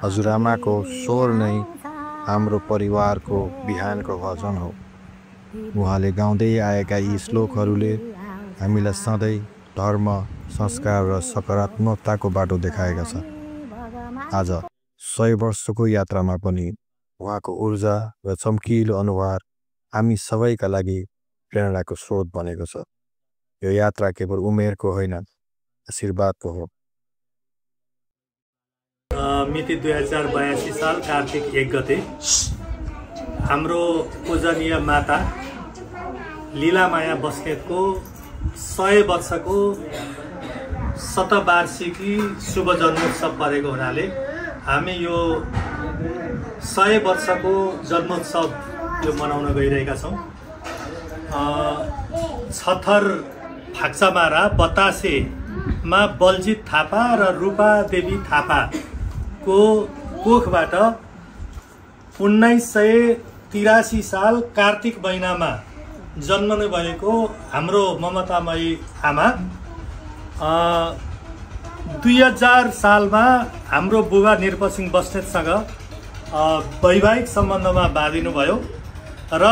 हजुरआमाको स्वर नै हाम्रो परिवारको बिहानको भजन हो। उहाँले गाउँदै आएका यी श्लोकहरूले हामीलाई सधैँ धर्म, संस्कार र सकारात्मकताको बाटो देखाएका छन्। आज 100 वर्षको यात्रामा पनि उहाँको ऊर्जा र चम्किलो अनुहार हामी सबैका लागि प्रेरणाको स्रोत बनेको छ। यो यात्रा केवल उमेरको होइन, आशीर्वादको हो। मिति 2082 साल कार्तिक 1 गते हाम्रो पूजनीय माता लीलामाया बस्नेतको 100 वर्षको शतवार्षिकी शुभ जन्मोत्सव परेको हुनाले हामी यो 100 वर्षको जन्मोत्सव यो मनाउन गइरहेका छौँ। छथर फाक्सामारा बतासेमा बलजित थापा र रूपा देवी थापाको कोखबाट 1983 साल कार्तिक महिनामा जन्मनु भएको हाम्रो ममतामयी आमा 2000 सालमा हाम्रो बुबा निरपसिंह बस्नेतसँग वैवाहिक सम्बन्धमा बाँधिनुभयो र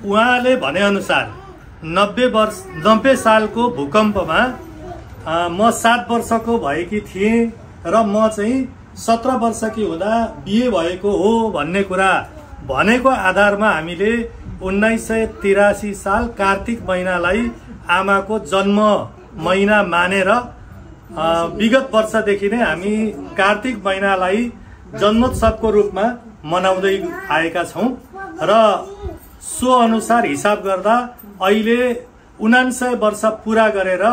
उहाँले भनेअनुसार 90 सालको भूकम्पमा म 7 वर्षको भएकी थिएँ र म चाहिँ 17 वर्षकी हुँदा बिहे भएको हो भन्ने कुरा भनेको आधारमा हामीले 1983 साल कार्तिक महिनालाई आमाको जन्म महिना मानेर विगत वर्षदेखि नै हामी कार्तिक महिनालाई जन्मोत्सवको रूपमा मनाउँदै आएका छौँ र सो अनुसार हिसाब गर्दा अहिले 99 वर्ष पुरा गरेर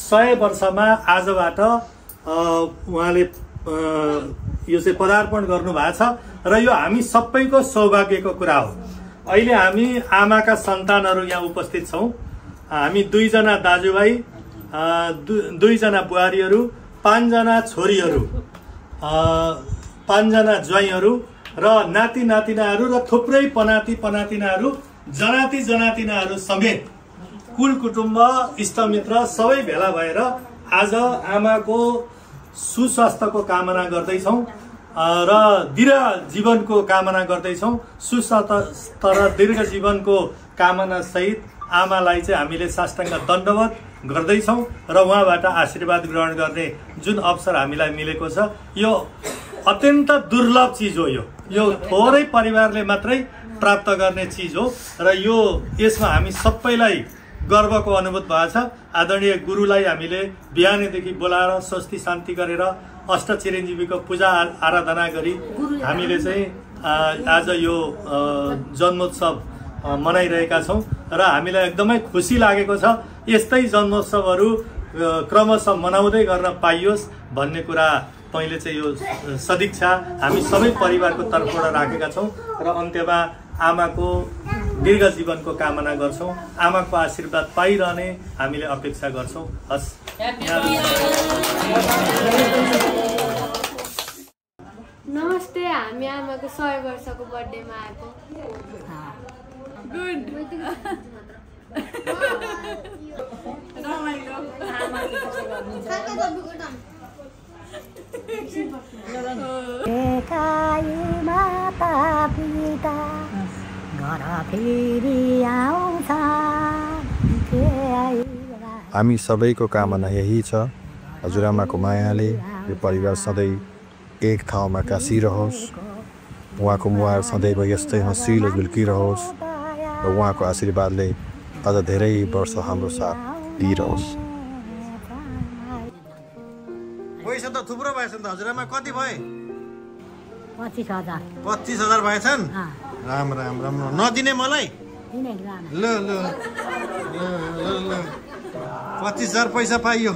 100 वर्षमा आजबाट उहाँले यो चाहिँ पदार्पण गर्नु भएको छ र यो हामी सबैको सौभाग्यको कुरा हो। अहिले हामी आमाका सन्तानहरू यहाँ उपस्थित छौँ। हामी 2 जना दाजुभाइ, 2 जना बुहारीहरू, 5 जना छोरीहरू, 5 जना ज्वाइँहरू र नाति नातिनाहरू र थुप्रै पनाति पनातिनाहरू, जनाती जनातिनाहरू समेत कुल कुटुम्ब इष्टमित्र सबै भेला भएर आज आमाको सुस्वास्थ्यको कामना गर्दैछौँ र दीर्घ जीवनको कामना गर्दैछौँ। सुस्वास्थ्य र दीर्घ जीवनको कामना सहित आमालाई चाहिँ हामीले साष्टाङ्ग दण्डवत गर्दैछौँ र उहाँबाट आशीर्वाद ग्रहण गर्ने जुन अवसर हामीलाई मिलेको छ यो अत्यन्त दुर्लभ चिज हो। यो थोरै परिवारले मात्रै प्राप्त गर्ने चिज हो र यो यसमा हामी सबैलाई गर्वको अनुभूत भएको छ। आदरणीय गुरुलाई हामीले बिहानैदेखि बोलाएर स्वस्ति शान्ति गरेर अष्ट चिरञ्जीवीको पूजा आराधना गरी हामीले चाहिँ आज यो जन्मोत्सव मनाइरहेका छौँ र हामीलाई एकदमै खुसी लागेको छ। यस्तै जन्मोत्सवहरू क्रमशः मनाउँदै गर्न पाइयोस् भन्ने कुरा पहिले चाहिँ यो सदिच्छा हामी सबै परिवारको तर्फबाट राखेका छौँ र अन्त्यमा आमाको दीर्घ जीवनको कामना गर्छौँ। आमाको आशीर्वाद पाइरहने हामीले अपेक्षा गर्छौँ। हस्। नमस्ते, हामी आमाको 100 वर्षको बर्थडेमा आएको। गुड। माता पिता घर फेरि आउँछ। हामी सबैको कामना यही छ, हजुरआमाको मायाले यो परिवार सधैँ एक ठाउँमा कासिरहोस्, उहाँको मुहार सदैव यस्तै हँसिलो झुल्किरहोस् र उहाँको आशीर्वादले अझ धेरै वर्ष हाम्रो साथ दिइरहोस्। पैसा त थुप्रो भएछन् त हजुरआमा, कति भए? 25,000। 25,000 भएछन्? राम राम राम। नदिने मलाई? ल ल ल ल 25,000 पैसा पाइयो।